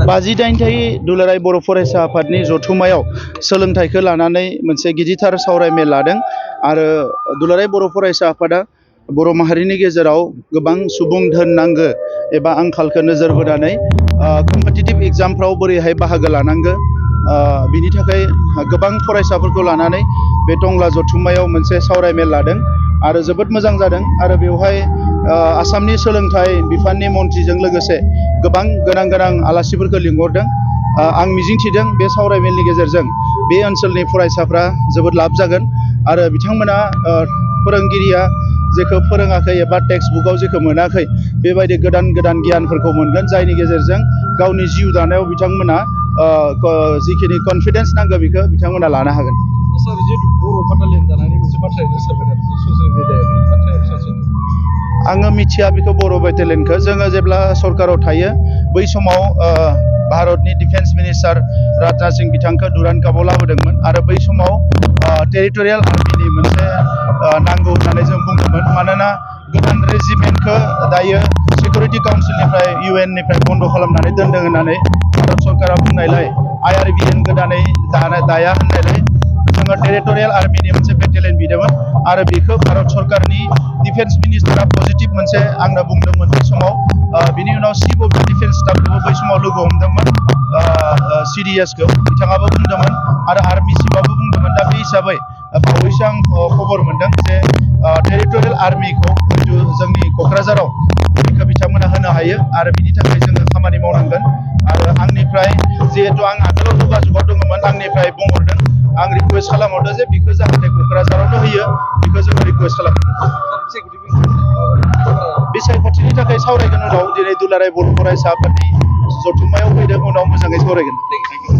58थायै दुलाराय बर' फरायसा आफादनि जथुम्मायाव सोलोंथाइखौ लानानै मोनसे गिदिरथार सावरायमेल लादों आरो दुलाराय बर' फरायसा आफादा बर' माहारिनि गेजेराव गोबां सुबुं धोन नांगो एबा आंखालखौ नोजोर बोनानै कम्पिटिटिभ एग्जामफ्राव बोरैहाय बाहागो लानांगो बिनि थाखाय गोबां फरायसाफोरखौ लानानै बे टंला जथुम्मायाव मोनसे सावरायमेल लादों आरो जोबोद मोजां जादों आरो बेवहाय आसामनि सोलोंथाइ बिफाननि मन्थ्रिजों लोगोसे गोबां गोनां आलासिफोरखौ लिंहरदों आं मिजिंथिदों बे सावरायमेलनि गेजेरजों बे ओनसोलनि फरायसाफ्रा जोबोद लाब जागोन आरो बिथांमोना फोरोंगिरिया जेखौ फोरोङाखै एबा टेक्स्ट बुकआव जेखौ मोनाखै बेबायदि गोदान गियानफोरखौ मोनगोन जायनि गेजेरजों गावनि जिउ दानायाव बिथांमोना जिखिनि कनफिडेन्स नांगौ बेखौ बिथांमोना लानो हागोन। सार जिहेतु बर' बाटालियन दानायनि मोनसे बाथ्रा गोसारबाय ससियेल मिडियायाव बे बाथ्राया सासे आङो मिथिया बेखौ बर' बेटालियनखौ जोङो जेब्ला सरकाराव थायो बै समाव भारतनि डिफेन्स मिनिस्टार राजनाथ सिं बिथांखौ दुरान कापआव लाबोदोंमोन आरो बै समाव टेरिटरियेल आर्मिनि मोनसे नांगौ होननानै जों बुंदोंमोन मानोना गोदान रेजिमेन्टखौ दायो सिकिउरिटि काउन्सिलनिफ्राय UN निफ्राय बन्द' खालामनानै दोनदों होननानै भारत सरकारा बुंनायलाय IRBN गोदानै दाया होननायलाय जोङो टेरिटरियेल आर्मिनि मोनसे बेटालियन बिदोंमोन आरो बेखौ भारत सरकारनि डिफेन्स मिनिस्टारा पजिटिभ मोनसे आंनो बुंदोंमोन बै समाव बिनि उनाव चिफ अफ द डिफेन्स स्टाफखौबो बै समाव लोगो हमदोंमोन CDSखौ बिथाङाबो बुंदोंमोन आरो आर्मि चिफआबो बुंदोंमन दा बे हिसाबै बावैसो आं खबर मोनदों जे टेरिटरियेल आर्मिखौ जितु जोंनि क'क्राझाराव बेखौ बिथांमोना होनो हायो आरो बिनि थाखाय जोङो खामानि मावनांगोन आरो आंनिफ्राय जिहेतु आं आगोलाव जगाजगाव दङमोन आंनिफ्राय बुंहरदों आं रिकुवेस्ट खालामहरदों जे बेखौ जाहाथे क'क्राझारावनो होयो बेखौ जोङो रिकुवेस्ट खालामदों। बिसायख'थिनि थाखाय सावरायगोन उनाव दिनै दुलाराय बर' फरायसा आफादनि जथुम्मायाव फैदों उनाव मोजाङै सावरायगोन।